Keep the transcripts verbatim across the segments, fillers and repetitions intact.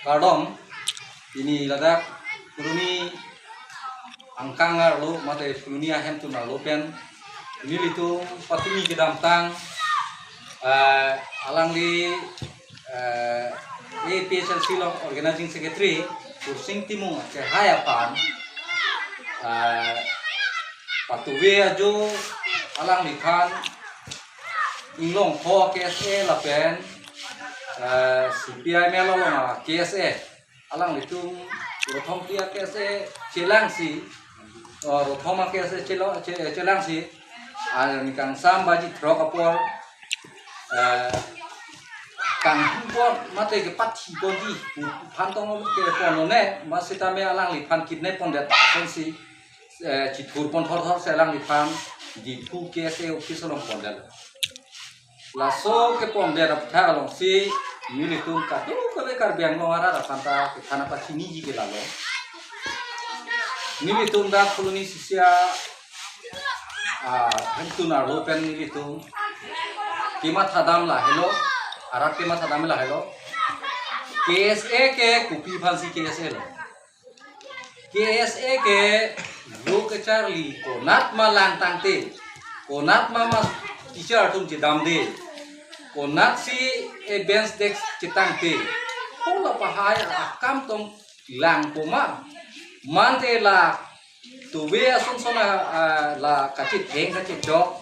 Kardom, pini ladak Phuloni angkang arlo mate Phuloni ahemtun arlo pen nelitum patumi kedamtang, eh, alangli, eh, A P H L C along Organizing Secretary Kursing Timung kehai aphan, eh, patuve ajo alangliphan Inglongpho K S A lapen, eh, C P I M L along a K S A, alanglitum Rothom K S A chelangsi, oh, Rothom a K S A chelo-, che-, chelangsi, ah, ningkan kangsam baji throk apor, eh, kanghu apor mate kepathi apor di, phan tong kepon lone, masitame alangliphan kidnap pondet asonsi, eh, chithur pon thorthor si alangliphan Diphu K S A office along pondet. Laso kepondet aphuthak alongsi nelitum kadokave Karbi Anglong arat aphan ta kethan apachiniji ke lalo. Nelitum dak Phuloni sisia, ah, hemtun arlo pen nelitum kematha dam lahelo, arat kematha dam lahelo. K S A ke kopi aphansi K S A lo. K S A ke lo kecharli konat ma lang tangte, konat ma ma teacher atum chedamde, konatsi e bench desk chetangte, hala pahai akam tong langpo ma, mante la tuve ason son a, a, la kachitheng kachijok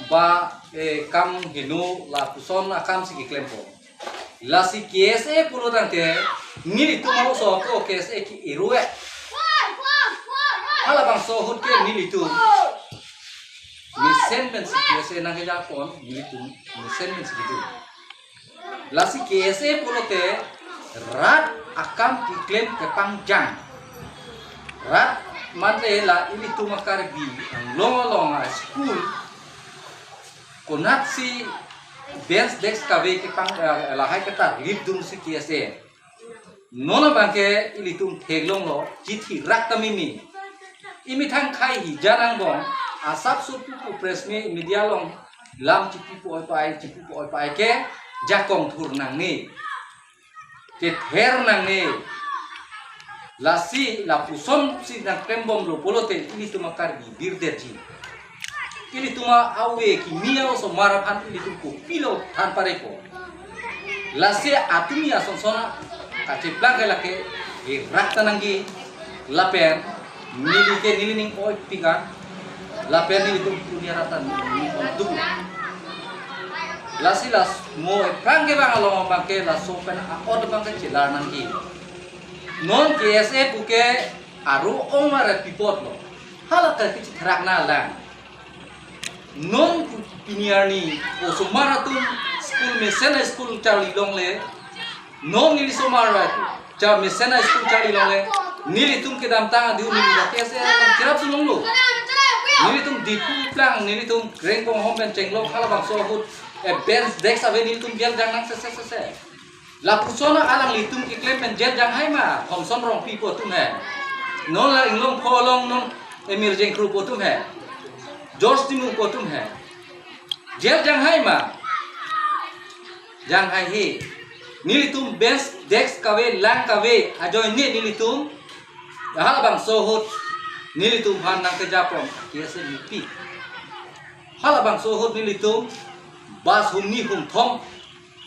ba, eh, kam heno lapuson akamsi keklempo. Lasi K S A pulo tangte nelitum halaso ako K S A ke-ero-e. Halabangso ahut ke nelitum mesen pensi K S A nangkejapon, nelitum mesen pensi kedo. Lasi K S A pulote rat akam keklem kepangjang. Rat mante la ilitum a-Karbi Anglong along a-school konatsi bench desk kave kepang, eh, lahai ketarlip dunsi K S A. Non abangke ilitum theklonglo, chithi rak ta mimi. Imethang khei hija angbong, asapso pupu press me-, media along lam chipupo oi pai, chipupo oi pai ke jakong thur nangne. Kether nangne. Lasi lapusonsi nangklembomlo pulote ilitum a-Karbi birdetji. Ilitum a-ave kimi a-osomar aphan ilitum kopilo than parepo. Lasi atumi ason son kacheplang ke lake gerak ta nangji lapen neli ke neli ning oi pika lapen nelitum punya ratan neli ning ontu. Lasi las mo ephrang ke bang along abangke laso pen a-ot abangke chelar nangji. Non K S A puke aro ong mare pipotlo. Hala ke kechithrak na lang. Non pini arni osomar atum school mesen a-school charlilongle. Non neli osomar atum cha mesen a-school charlilongle. Nelitum kedamtang adiu neli dak K S A along cherap sulonglo. Nelitum Diphu plang, nelitum Krengkong hom pen chenglok halabangso ahut, eh, bench desk ave nelitum biar jang nang se se se se. Lapuson alanglitum keklem pen jail janghai ma, Thomson Rongpi pu atum he. Non la Inglongpho along non Emir Jengkru pu atum he. George Timung pu atum he. Jail janghai ma. Janghai he. Nelitum bench desk kave lang kave ajoine nelitum halabangso ahut nelitum aphan nangkejapon K S A U P. Halabangso ahut nelitum bus humni humthom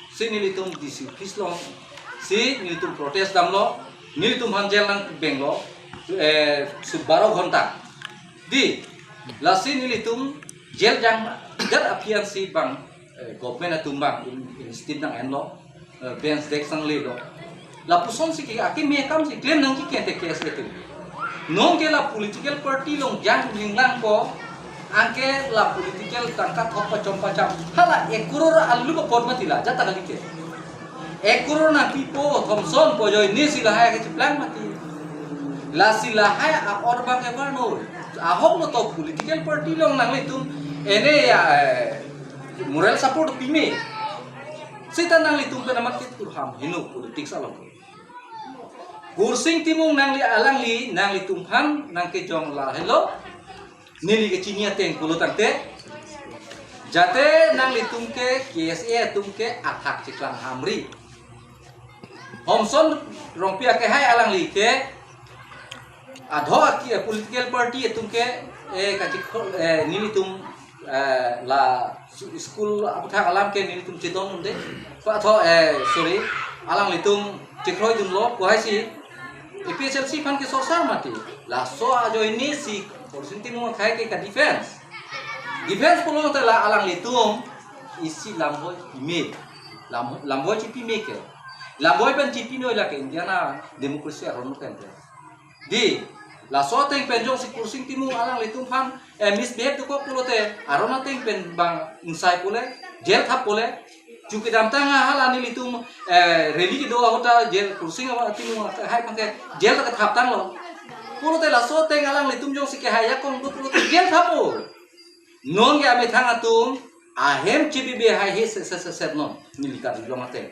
si nelitum D C office alongsi nelitum protest damlo, nelitum aphan jail nangkebenglo, eh, su baro ghonta. Di, lasi nelitum jail jangdet aphi ansi bang, eh, government atum bang in, in state nang-enlo, eh, bench desk nanglelo. Lapusonsi ke akeme akamsi klem nangji kente K S A atum. Non ke la political party along jang ningnangpo, anke la political tangka thok pachom pacham. Hala ek crore alu ba pot mati la, jata kali ke. Ek crore nangpipo, Thomson pu ajoine si lahai kecheplang mati. Lasi lahai a-ot abangke varno. Ahok lo to political party along nanglitum ene ya, eh, moral support pime. Seta nanglitum pen amat kethur ham heno politics along. Kursing Timung nangli alangli, nanglitum aphan nangkejong lahelo, neli kechini ateng pulo tangte. Jate nanglitum ke K S A atum ke athak cheklang hamri. Thomson Rongpi akehai alangli ke adho aki, eh, political party atum ke, eh, kachikho, eh, nelitum, eh, la su-, school aputhak alam ke nelitum chedondunde. Patho, eh, sorry, alanglitum chikroidunlo, pu hai si A P H L C aphan ke sorsar mati. Laso ajoine si Kursing Timung akhai ke ka defense. Defense pulote la alanglitum isi lamboi pime. Lam, lamboi chipime ke. Lamboi pen chipinoi lake India na democracy aron pen ke. Di, laso ateng pen jongsi Kursing Timung alanglitum aphan, eh, misbehave dokok pulote, aron ateng pen bang ingsai pule, jail thap pule, chu kedamtang hala nelitum, eh, rally kedo ahut ta jail Kursing Timung akhai aphan ke jail ta kethaptanglo. Pulote laso ateng alanglitum jongsi kehai ajakong do pulote jail thappo. Non ke amethang atum ahem chibibe hai he se se se se non neli karjulong ateng.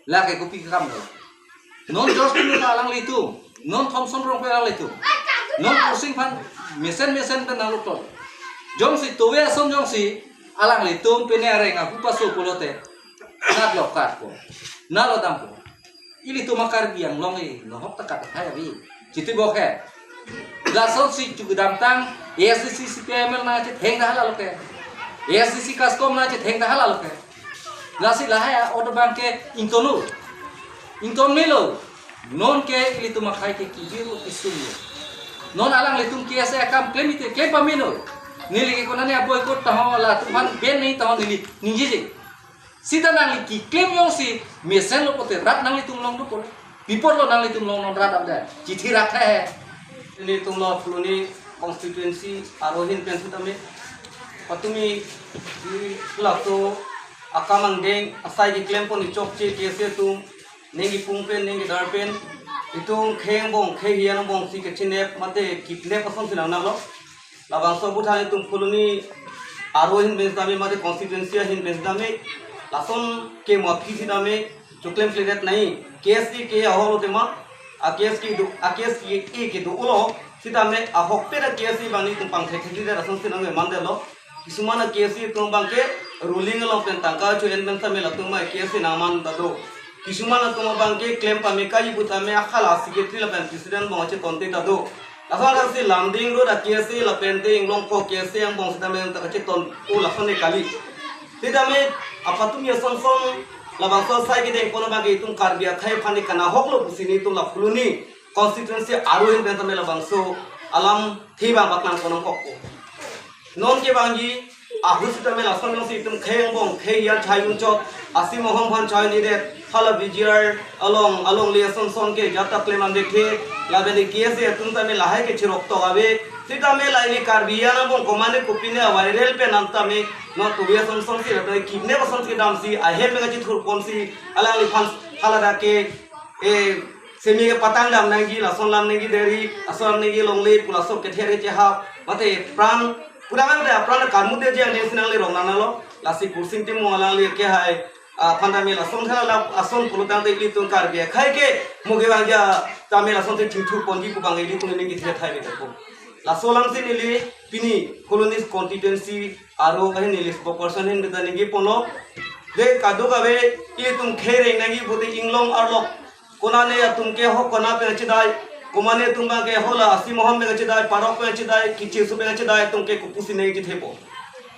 Lake kopi kam lo. Non George Timung alanglitum, non Thomson Rongpi alanglitum, non Kursing aphan mesen mesen pen nangluktol. Jongsi tove ason jongsi alanglitum pine areng ahu paso pulote, nat lo kat ko, nat lo dam ko. Ilitum a-Karbi Anglong e, nohok ta kat akhai avi. Chiti bok he. Lasonsi chu kedamtang, A S D C C P I M L nangchetheng ta hala lo ke. A S D C CASCOM nangchetheng ta hala lo ke. Lasi lahai a-order abang ke ingtonlo. Ington melo. Non ke ilitum akhai ke kibir lo kisum lo. Non alanglitum K S A akam klem ite klem pameno. Neli ke konane a-boycott ta ho latum aphan ben nangji ta ho neli ningjiji. Sita nangli keklem jongsi mesen lo pote rat nanglitum long do pule. Pi apot lo nanglitum longnon rat damde. Chithi rat he. Nelitum lo Phuloni constituency aro ahin pen sitame patumi, i, laso akam angdeng asai keklem pon ichokche K S A atum neng kipung pen neng kedar pen itum khei angbong khei hiyan angbong si kachinep mate kidnap asonsi nangnanglo. Labangso aputhak itum Phuloni aro ahin pen sitame mate constituency ahin pen sitame lason ke mo aphi sitame choklemkledet nangji. K S A ke ahok lo tema, a K S A kedo, a K S A kedo lo sitame ahokpet a K S A abang nelitum pangthekthekledet asonsi nangmandetlo. Kisuman a K S A atum abang ke ruling along pen tangka cho-en pen sitame latum a K S A nangman ta do. Kisuman atum abang ke klem pame kaji pu tame akhala secretary lapen president angbong kachetonte ta do. Lason alang si Lumding Road a K S A lapen te Inglongpho K S A angbong sitame ta kacheton o lason ne kali. Sitame apatumi asonson labangso asai kedeng pon abang ke itum Karbi akhai aphan ne kanahok lo pusi nelitum la Phuloni constituency aro ahin pen tame labangso alamthe abang paklang pon nangkokpo. Non ke bangji ahut sitame lason jongsi itum khei angbong khei hiyan chai unchot, A C Mohom aphan chai nidet, hala B G R along alongle asonson ke jata klem amdekhe, lapen K S A atum tame lahai ke chirok tok ave. Sitame la ili Karbi hiyan angbong komane kopine viral pen an tame non tove asonson si lapen kidnap asonsi damsi ahem pen kachithur ponsi alangliphan hala dak ke, eh, semi kepatang dam nangji, lason lam nangji deri, lason lam nangji longle pu laso kether kechehap mate pran pura mate apran karmut deji angdeng si nangli rong nangnanglo. Lasi Kursing Timung alangli kehai, ah, aphan tame lason thala la ason pulotangte ilitum Karbi akhai ke mo kevangji tame lason te chingthur ponji pu abang ilitum neli kethe thai betepo. Laso alam si neli pini Phuloni constituency aro kahin neli spokesperson ahin beta ningje ponlo. De kadokave ilitum khei reng nangji pute inglong arlok konane atum ke ho kona pen chedai, komane atum abang ke ho la A C Mohom pen chedai, parok pen chedai, kichirsu pen chedai atum ke kopusi nangji thepo.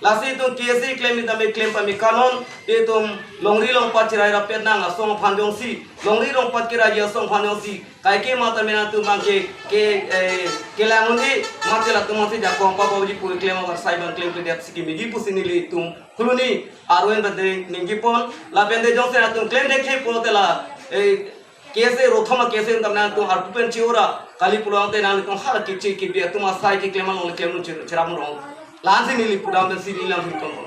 Lasi itum K S A klem itum klem pame kanon, itum longri longpat cherai rapet nang asong aphan jongsi, longri longpat keraiji asong aphan jongsi kaike mata mena atum abang ke, ke, eh, kelang un-e mate latum mate jakong pa baji pu klem abar sai abang klemkledet si kemeji pusi nelitum Phuloni aro ahin pen te ningje pon, lapen te jongsi atum klemdekhe pulote la, eh, K S A rothom a K S A atum nangtum arpu pen chiura kali pulote nangtum hala kichi kibi atum asai keklem along keklem chir-, chirap rong. La-ansi neli pudam pensi neli lam hingtong.